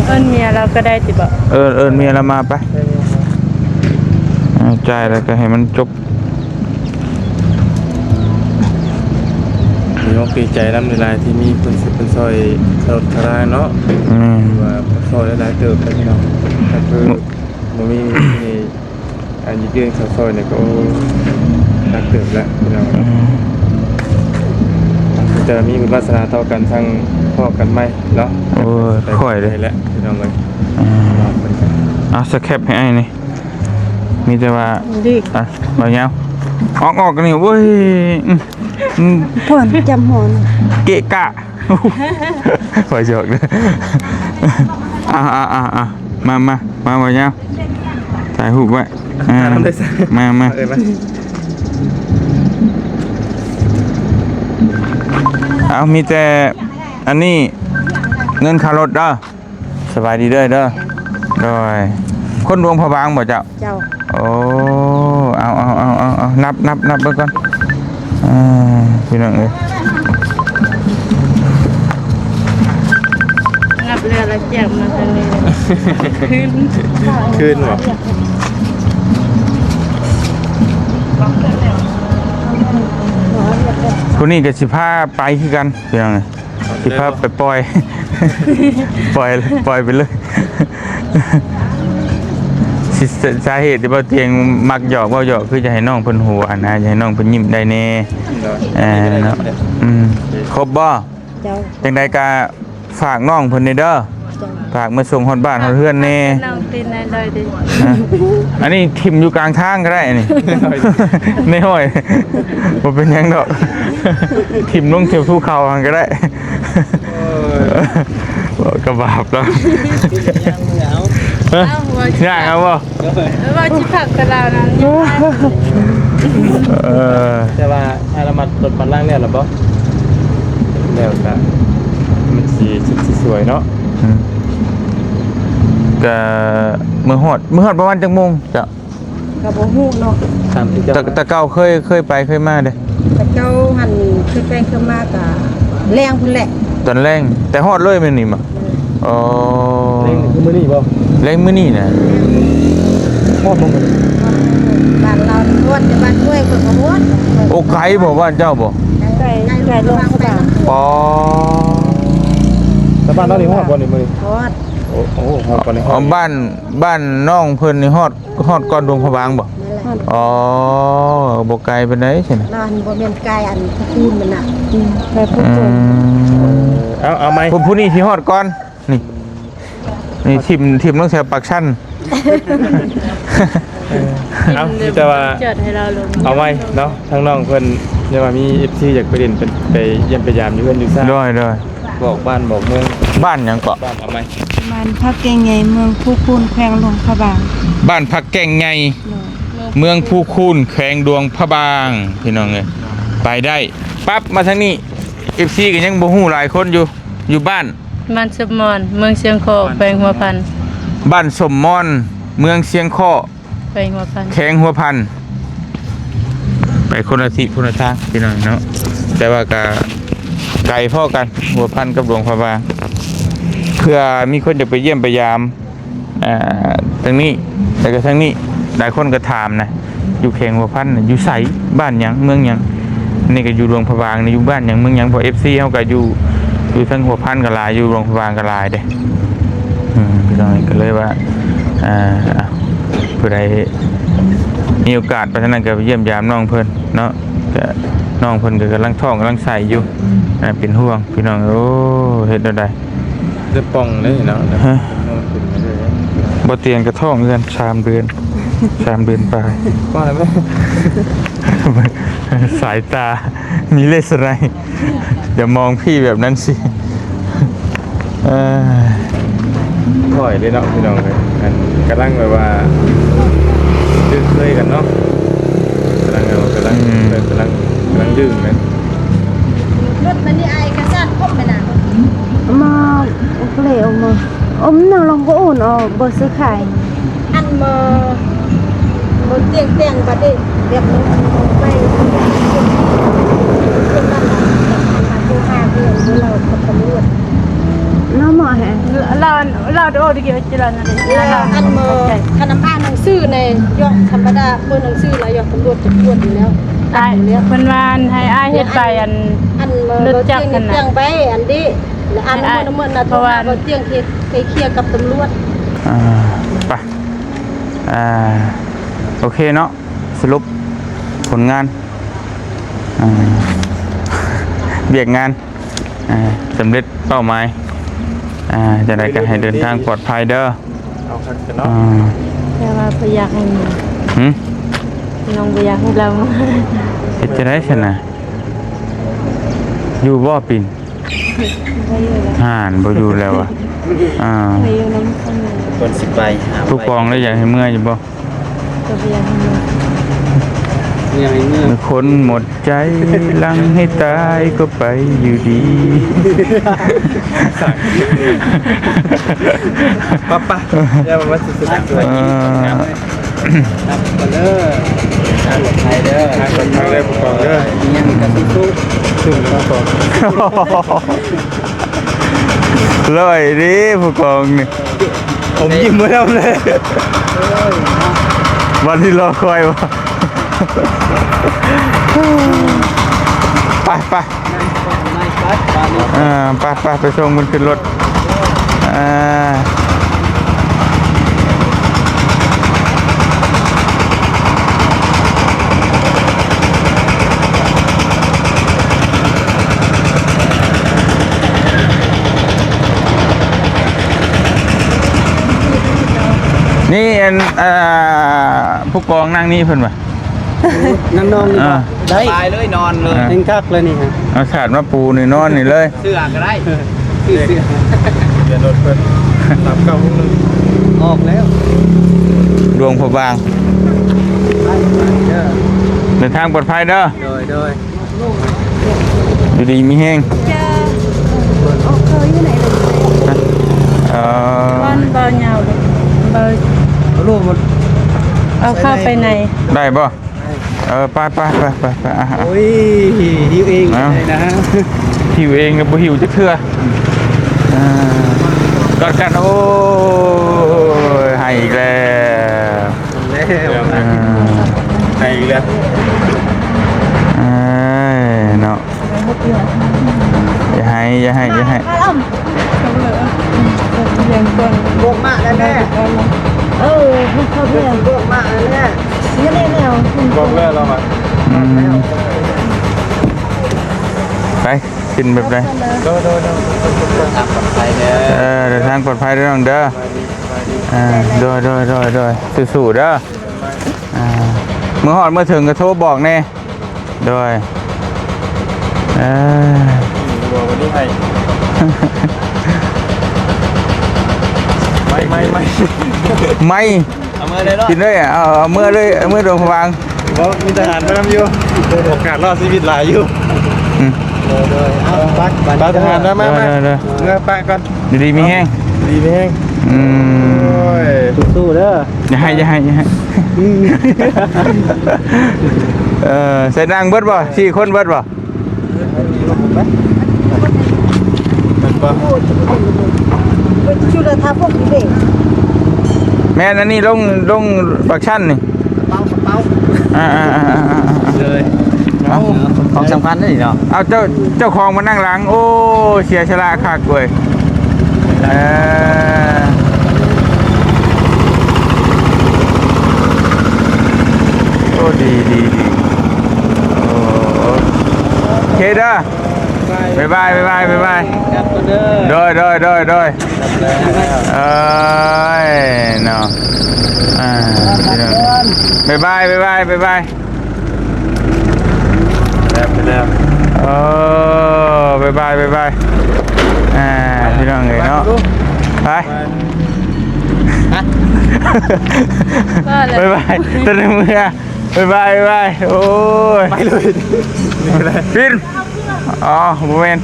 ເອີ້ນເມຍລາວກໍໄດ້ຕິບໍ? ເອີ້ນ ເອີ້ນເມຍລາວມາໄປ. ເອີ ຈ່າຍແລ້ວກໍໃຫ້ມັນຈົບ. ດີອົກດີໃຈນຳຫຼາຍໆ ທີ່ມີເພິ່ນຊິເປັນຊ່ອຍລົດຄ່າລາເນາະ. ແມ່ນ ວ່າຊ່ອຍຫຼາຍໆເຕີບແລ້ວ ພີ່ນ້ອງ. ກໍຄື ບໍ່ມີ ອັນຢືນເຂົ້າຊ່ອຍນີ້ກໍ ໂອ້ ໜັກເຕີບແລ້ວພີ່ນ້ອງ. ອືມ ຈະມີບຸນວາສະໜາຕໍ່ກັນ ທັງພໍ້ກັນໃໝ່ເນາະ. ໂອ້ຍ ຄ່ອຍເດ້ ແລ້ວພີ່ນ້ອງເອີຍ. ອືມ ເອົາສະແຄັບໃຫ້ອ້າຍນີ້. ມີແຕ່ວ່າ ດີ ອ່ະ ບໍ່ຍາວ ອອກໆ ນີ້ ໂອ້ຍ ອືມ ອືມ ພອນຈຳຮອນ ເກະກະ ບໍ່ຢອກເດີ ອ່າໆໆໆ ມາ ມາ ມາ ບໍ່ຍາວ ຖ່າຍຮູບໄວ້ ອ່າ ມາ ມາ ເອົາເລີຍມາ ເອົາ ມີແຕ່ອັນນີ້ ເງິນຄ່າລົດເດີ. ສະບາຍດີເດີ ເດີ ໂດຍ ຄົນຫຼວງພະບາງບໍ່ເຈົ້າ? ເຈົ້າ ໂອ້ ເອົາ ເອົາ ນັບ ນັບ ນັບເບິ່ງກ່ອນ ເອີ ພີ່ນ້ອງເອີຍ ນັບແລ້ວລະແຈກມາທາງນີ້ ຄືນ ຄືນບໍ່? ຜູ້ນີ້ກໍຊິພາໄປຄືກັນ ພີ່ນ້ອງເອີຍ. ຊິພາໄປປ່ອຍ ປ່ອຍ ປ່ອຍໄປເລີຍ ຊິ ສາເຫດທີ່ບ່າວຕຽງມັກຫຍອກ ເວົ້າຫຍອກ ຄືຈະໃຫ້ນ້ອງເພິ່ນຫົວນະ ຈະໃຫ້ນ້ອງເພິ່ນຍິ້ມໄດ້ແດ່ ໂດຍ ເອີ ເນາະ ອືມ ຄົບບໍ່? ເຈົ້າ ຈັ່ງໃດກະຝາກນ້ອງເພິ່ນແດ່ເດີ ເຈົ້າ ຝາກມາສົ່ງຮອດບ້ານຮອດເຮືອນແດ່ ນ້ອງຕີນໃນດອຍເດ້ ຮະ ອັນນີ້ຖິ້ມຢູ່ກາງທາງກໍໄດ້ ອັນນີ້ ໃນຫ້ອຍ ບໍ່ເປັນຫຍັງດອກ ຖິ້ມລົງແຖວພູເຂົາຫັ້ນກໍໄດ້ ໂອ້ຍ ເວົ້າກໍບາບແລ້ວ ເອົາ ຍ່າງເອົາບໍ່? ເອີ ວ່າຊິພັກກັບລາວນະ ເອີ ແຕ່ວ່າຖ້າລະມັດລົດມັດລາງແລ້ວລະບໍ່? ແລ້ວກະມັນຊິ ຊິ ຊິສວຍເນາະ ອືມ ກະມື້ຮອດ ມື້ຮອດປະມານຈັກໂມງເຈົ້າ? ກໍບໍ່ຮູ້ເນາະ ຕາມທີ່ເຈົ້າ ແຕ່ ແຕ່ເກົ່າເຄີຍ ເຄີຍໄປເຄີຍມາເດ້ ແຕ່ເກົ່າຫັ້ນເຄີຍໄປເຄີຍມາກໍແລງພຸ້ນແຫຼະ ຕອນແລງ ແຕ່ຮອດເລີຍແມ່ນນີ້ບໍ່? ເອີ ອໍ ແລງນີ້ຄືມື້ນີ້ບໍ່? ແລງມື້ນີ້ນະ ຮອດບໍ່ມື້ນີ້? ບ້ານລາວຮອດ ແຕ່ບ້ານຫ້ວຍເພິ່ນບໍ່ຮອດ ໂອ້ ໄກບໍ່ບ້ານເຈົ້າບໍ່? ໄກ ໄກ ໄກລົງໄປ ປໍ ແຕ່ບ້ານລາວນີ້ຮອດບໍ່ນີ້ມື້ນີ້? ຮອດ ໂອ້ ໂອ້ ຮອດປານນີ້ ຮອດ ອໍ ບ້ານ ບ້ານນ້ອງເພິ່ນນີ້ຮອດ ຮອດກ່ອນຫຼວງພະບາງບໍ່? ແມ່ນແຫຼະ ອໍ ບໍ່ໄກປານໃດຊັ້ນນະ ລາວບໍ່ແມ່ນກາຍອັນພູຄູນມັນນະ ອືມ ໄປພູຄູນ ອືມ ເອີ ເອົາ ເອົາໃໝ່ ຜູ້ ຜູ້ນີ້ຊິຮອດກ່ອນ ນີ້ ນີ້ຖິ້ມ ຖິ້ມລົງແຖວປາກຊັນ ເອີ ເອົາ ມີແຕ່ວ່າ ຈອດໃຫ້ລາວລົງ ເອົາໃໝ່ເນາະ ທາງນ້ອງເພິ່ນ ແຕ່ວ່າມີເອັຟຊີຢາກໄປຫຼິ້ນ ໄປ ໄປຢ້ຽມໄປຢາມຢູ່ເຮືອນຢູ່ຊານ ໂດຍ ໂດຍ ບອກບ້ານບອກເມືອງ ບ້ານຫຍັງເກາະ? ບ້ານເອົາໃໝ່ ບ້ານຜັກແກ້ງໃຫຍ່ ເມືອງພູຄູນ ແຂວງຫຼວງພະບາງ ບ້ານຜັກແກ້ງໃຫຍ່ ໂດຍ ເມືອງພູຄູນ ແຂວງຫຼວງພະບາງ ພີ່ນ້ອງເອີຍ ໄປໄດ້ ປັບມາທາງນີ້ ເອັຟຊີກໍຍັງບໍ່ຮູ້ຫຼາຍຄົນຢູ່ ຢູ່ບ້ານ ບ້ານສົມມອນ ເມືອງຊຽງຄໍ້ ແຂວງຫົວພັນ ບ້ານສົມມອນ ເມືອງຊຽງຄໍ້ ແຂວງຫົວພັນ ແຂວງຫົວພັນ ໄປຄົນລະທິດຄົນລະທາງພີ່ນ້ອງເນາະ ແຕ່ວ່າກະໄກພໍກັນ ຫົວພັນກັບຫຼວງພະບາງ ເພື່ອມີຄົນຢາກໄປຢ້ຽມໄປຢາມ ອ່າ ທາງນີ້ ແລ້ວກໍທາງນີ້ ຫຼາຍຄົນກໍຖາມນະ ຢູ່ແຂວງຫົວພັນນະ ຢູ່ໃສ ບ້ານຫຍັງ ເມືອງຫຍັງ? ນີ້ກໍຢູ່ຫຼວງພະບາງນີ້ ຢູ່ບ້ານຫຍັງ ເມືອງຫຍັງ? ເພາະເອັຟຊີເຮົາກໍຢູ່ ຢູ່ທາງຫົວພັນກໍຫຼາຍ ຢູ່ຫຼວງພະບາງກໍຫຼາຍເດ້ ອືມ ພີ່ນ້ອງ ກໍເລີຍວ່າ ອ່າ ຜູ້ໃດມີໂອກາດໄປທາງນັ້ນກໍໄປຢ້ຽມຢາມນ້ອງເພິ່ນເນາະ ກໍນ້ອງເພິ່ນກໍກຳລັງທ້ອງກຳລັງໄສ້ຢູ່ ອ່າ ເປັນຫ່ວງພີ່ນ້ອງ ໂອ້ ເຮັດແນວໃດ ຈະປ່ອງເດ້ເນາະ ຮະ ບໍ່ຕຽງກະທ້ອງເຮືອນສາມເດືອນ ສາມເດືອນປາຍ ວ່າແມ່ນ ສາຍຕາມີເລສະໄນ ຢ່ามອງພີ່ແບບນັ້ນຊິ ເອີ ຄ່ອຍເດ້ເນາະ ພີ່ນ້ອງເອີຍ ອັນກຳລັງແບບວ່າຄຸ້ນເຄີຍກັນເນາະ ກຳລັງ ກຳລັງ ອືມ ກຳລັງ ກຳລັງດຶງເລີຍ ລົດມັນນີ້ອາຍເອກະສານຄົບແມ່ນນະ ມາເກລອອກມາ ອມໜາວລອງກໍໂອນອອກ ບໍ່ຊື້ຂາຍ ອັນມາ ບໍ່ຕຽງແຕ່ງບັດເດ ແບບມັນໄປ ໂທຫາເພິ່ນ ເຮົາກັບຕຳຫຼວດ ເນາະໝໍແຮງ ລາວ ລາວໂດດກິວຈິລານ ລາວ ອັນມາ ຄັນນຳອ່ານໜັງສືໃນ ຢອກທຳມະດາ ເປີດໜັງສືລະຢອກຕຳຫຼວດຈະກວດຢູ່ແລ້ວ ອ້າຍ ເພິ່ນວ່າໃຫ້ອ້າຍເຮັດໃບອັນ ອັນ ລົດຈັກຫັ້ນນະ ຕຽງໄປອັນເດ ລະອັນ ເພາະວ່າ ຕຽງເຮັດໄກ່ເກ່ຍກັບຕຳຫຼວດ ອ່າ ໄປ ອ່າ ໂອເຄເນາະ ສະຫຼຸບຜົນງານ ອ່າ ວຽກງານ ອ່າ ສຳເລັດເປົ້າໝາຍ ອ່າ ຈັ່ງໃດກໍໃຫ້ເດີນທາງປອດໄພເດີ ເອົາຄັກແທ້ເນາະ ອ່າ ແຕ່ວ່າບໍ່ຢາກໃຫ້ມີ ຫື? ນ້ອງບໍ່ຢາກໃຫ້ລາວມາ. ເຮັດຈັ່ງໃດຊັ້ນນະ? ຢູ່ບໍ່ປິນ? ບໍ່ຢູ່ແລ້ວ. ຫານ ບໍ່ຢູ່ແລ້ວຫວາ? ອ່າ ໄປຢູ່ນຳຄົນອື່ນ. ເພິ່ນຊິໄປຫາ ຜູ້ກອງແລ້ວຢາກໃຫ້ເມືອຢູ່ບໍ່? ກໍບໍ່ຢາກໃຫ້ເມືອ. ບໍ່ຢາກໃຫ້ເມືອ. ຄົນໝົດໃຈຫຼັງໃຫ້ຕາຍກໍໄປຢູ່ດີ. ປະ ປະ ຢ່າມາ ເອີ ກັບກັນເດີ ທາງປອດໄພເດີ ທາງປອດໄພເດີ ຜູ້ກອງເດີ ມີຫຍັງກໍສູ້ໆ ສູ້ໆ ເລີຍເດ້ຜູ້ກອງນີ້ ຜົມຍິ້ມບໍ່ທັນເລີຍ ວັນທີ່ລໍຄອຍວ່າ ໄປ ໄປ. ອ່າ ໄປ ໄປ ໄປສົ່ງມັນຂຶ້ນລົດ ອ່າ ນີ້ອັນ ອ່າ ຜູ້ກອງນັ່ງນີ້ເພິ່ນວ່າ ນັ່ງນອນນີ້ ອ່າ ໄດ້ ສະບາຍເລີຍ ນອນເລີຍ ອ່າ ແຮງຄັກເລີຍນີ້ຮະ ເອົາສາດມາປູນີ້ ນອນນີ້ເລີຍ ເສື້ອກໍໄດ້ ຊື້ເສື້ອ ທະບຽນລົດເພິ່ນ ສາມເກົ້າຫົກໜຶ່ງ ອອກແລ້ວ ຫຼວງພະບາງ ໄປເດີ ເດີນທາງປອດໄພເດີ ໂດຍ ໂດຍ ຢູ່ດີມີແຮງ ເຈົ້າ ອອກເຄີຍຢູ່ໃນ ເອີ ວັນບໍ່ຍາວເລີຍ ບໍ່ ເອົາເຂົ້າໄປໃນ ໄດ້ບໍ່? ເອີ ໄປ ໄປ ໄປ ໄປ ໄປ ອ່ະ ໂອ້ຍ ຫິວເອງ ເອົ້າ ໄດ້ນະ ຫິວເອງ ບໍ່ຫິວຈັກເທື່ອ ອ່າ ກອດກັນ ໂອ້ຍ ໃຫ້ອີກແລ້ວ ແລ້ວ ອ່າ ໃຫ້ອີກແລ້ວ ເອີຍ ເນາະ ຢ່າໃຫ້ ຢ່າໃຫ້ ຢ່າໃຫ້ ບອກມາແລ້ວແມ່ ເອີ ເຂົາເຈົ້າ ບອກມາແລ້ວແມ່ ນີ້ແຫຼະແລ້ວ ບອກແລ້ວລາວວ່າ ອືມ ໄປ ຂຶ້ນແບບໃດ? ໂດຍ ໂດຍ ໂດຍ ເດີນທາງປອດໄພເດີ ເອີ ເດີນທາງປອດໄພເດີນ້ອງເດີ ອ່າ ໂດຍ ໂດຍ ໂດຍ ໂດຍ ສູ້ໆເດີ ອ່າ ເມື່ອຮອດເມື່ອເຖິງກໍໂທບອກແດ່ ໂດຍ ເອີ ຫົວບໍ່ໄດ້ໃຫ້ ໄໝ ໄໝ ໄໝ ໄໝ ເອົາເມືອເລີຍເນາະ ກິນເລີຍ ເອົາ ເອົາເມືອເລີຍ ເອົາເມືອດວງພະບາງ ບໍ່ ມີທະຫານມານຳຢູ່ ໂອກາດລອດຊີວິດຫຼາຍຢູ່ ອືມ ໂດຍ ໂດຍ ເອົາ ໄປ ໄປ ທະຫານ ມາ ມາ ໂດຍ ໂດຍ ເມືອປະກ່ອນ ຢູ່ດີມີແຮງ ຢູ່ດີມີແຮງ ອືມ ໂອ້ຍ ສູ້ໆເດີ ຢ່າໃຫ້ ຢ່າໃຫ້ ຢ່າໃຫ້ ອືມ ເອີ ໃສ່ນັ່ງເບິດບໍ່? ສີ່ຄົນເບິດບໍ່? ແມ່ນບໍ່? ແມ່ນ ອັນນີ້ລົງ ລົງປາກຊັນນີ້ ເປົາ ເປົາ ອ່າໆໆໆໆ ເລີຍ ເອົາ ຂອງສຳຄັນເດ້ນີ້ເນາະ ເອົາ ເຈົ້າ ເຈົ້າຂອງມານັ່ງຫຼັງ ໂອ້ ເສຍສະຫຼະຄັກເວີຍ ເອີ ໂອ້ ດີ ດີ ດີ ໂອ້ ໂອເຄເດີ ບາຍບາຍ ບາຍບາຍ ບາຍບາຍ ກັບກ່ອນເດີ ໂດຍ ໂດຍ ໂດຍ ໂດຍ ກັບແລ້ວ ເອີຍ ເນາະ ອ່າ ບາຍບາຍ ບາຍບາຍ ບາຍບາຍ ແລ້ວ ໄປແລ້ວ ເອີ ບາຍບາຍ ບາຍບາຍ ອ່າ ພີ່ນ້ອງເອີຍເນາະ ໄປ ໄປ ຮະ ບາຍບາຍ ຕອນນີ້ເມືອ ບາຍບາຍ ບາຍບາຍ ໂອ້ຍ ໄປເລີຍ ປິນ ອໍ ບໍ່ແມ່ນ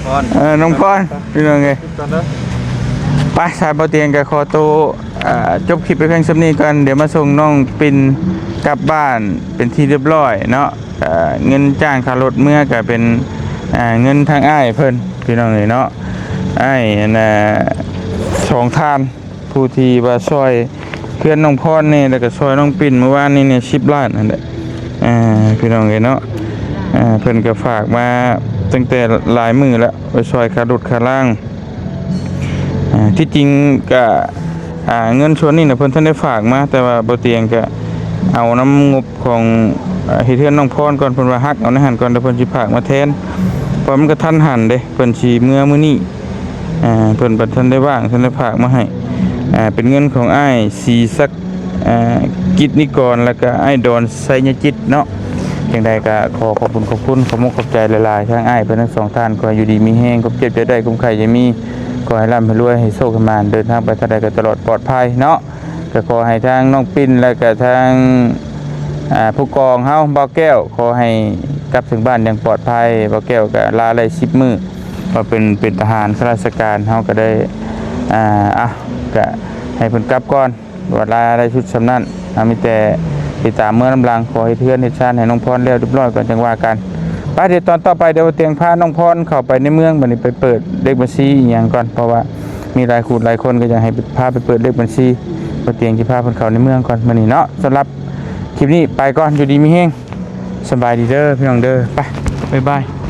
ພອນ ເອີ ນ້ອງພອນ ພີ່ນ້ອງເອີຍ ໄປ ສາຍບໍ່ຕຽງກໍຂໍໂຕ ອ່າ ຈົບຄລິບໄປພຽງສ່ຳນີ້ກ່ອນ ດຽວມາສົ່ງນ້ອງປິນກັບບ້ານເປັນທີ່ຮຽບຮ້ອຍເນາະ ເງິນຈ້າງຄ່າລົດເມືອກໍເປັນ ອ່າ ເງິນທາງອ້າຍເພິ່ນ ພີ່ນ້ອງເອີຍເນາະ ອ້າຍ ອັນນ່າ ສອງທ່ານ ຜູ້ທີ່ວ່າຊ່ອຍເພື່ອນນ້ອງພອນແດ່ ແລ້ວກໍຊ່ອຍນ້ອງປິນມື້ວານນີ້ນີ້ ສິບລ້ານຫັ້ນແຫຼະ ອ່າ ພີ່ນ້ອງເອີຍເນາະ ອ່າ ເພິ່ນກໍຝາກມາຕັ້ງແຕ່ຫຼາຍມື້ແລ້ວ ໄປຊ່ອຍຄ່າລົດຄ່າລາງ ອ່າ ທີ່ຈິງກະ ອ່າ ເງິນສ່ວນນີ້ນະ ເພິ່ນທັນໄດ້ຝາກມາ ແຕ່ວ່າບໍ່ຕຽງກະເອົານຳງົບຂອງ ເຮັດເຮືອນນ້ອງພອນກ່ອນ ເພິ່ນວ່າຫັກເອົາໃນຫັ້ນກ່ອນ ແລ້ວເພິ່ນຊິຝາກມາແທນ ເພາະມັນກະທັນຫັນເດ້ ເພິ່ນຊິເມືອມື້ນີ້ ອ່າ ເພິ່ນບໍ່ທັນໄດ້ວ່າງ ທັນໄດ້ຝາກມາໃຫ້ ອ່າ ເປັນເງິນຂອງອ້າຍສີສັກ ອ່າ ກິດນິກອນ ແລ້ວກໍອ້າຍດອນ ໄຊຍະຈິດເນາະ. ຈັ່ງໃດກໍຂໍຂອບຄຸນ ຂອບຄຸນ ຂອບມຸກຂອບໃຈຫຼາຍໆ ທາງອ້າຍເພິ່ນທັງສອງທ່ານ. ຂໍໃຫ້ຢູ່ດີມີແຮງ ຄວາມເຈັບຢ່າໄດ້ ຄວາມໄຂ້ຢ່າມີ ຂໍໃຫ້ລ່ຳໃຫ້ລວຍ ໃຫ້ໂຊກໃຫ້ໝານ ເດີນທາງໄປທາງໃດກໍຕະຫຼອດປອດໄພເນາະ. ກໍຂໍໃຫ້ທາງນ້ອງປິ້ນ ແລ້ວກໍທາງ ອ່າ ຜູ້ກອງເຮົາ ບ່າວແກ້ວ ຂໍໃຫ້ກັບເຖິງບ້ານຢ່າງປອດໄພ. ບ່າວແກ້ວກໍລາໄດ້ສິບມື້ ວ່າເປັນ ເປັນທະຫານຂ້າລາຊະການ ເຮົາກໍໄດ້ ອ່າ ອ່ະ ກໍໃຫ້ເພິ່ນກັບກ່ອນ ວ່າລາໄດ້ຊຸດສ່ຳນັ້ນ. ເຮົາມີແຕ່ຕິດຕາມເມືອນຳຫຼັງ ຂໍເຮັດເຮືອນເຮັດຊານໃຫ້ນ້ອງພອນແລ້ວຮຽບຮ້ອຍກ່ອນ ຈັ່ງວ່າກັນ. ໄປ ດຽວຕອນຕໍ່ໄປ ດຽວບ່າວຕຽງພານ້ອງພອນເຂົ້າໄປໃນເມືອງ ບັດນີ້ໄປເປີດເລກບັນຊີອີ່ຫຍັງກ່ອນ ເພາະວ່າມີຫຼາຍຄູ່ຫຼາຍຄົນກໍຢາກໃຫ້ພາໄປເປີດເລກບັນຊີ. ບ່າວຕຽງຊິພາເພິ່ນເຂົ້າໃນເມືອງກ່ອນມື້ນີ້ເນາະ. ສຳລັບຄລິບນີ້ໄປກ່ອນ ຢູ່ດີມີແຮງ ສະບາຍດີເດີພີ່ນ້ອງເດີ ໄປ ບາຍບາຍ.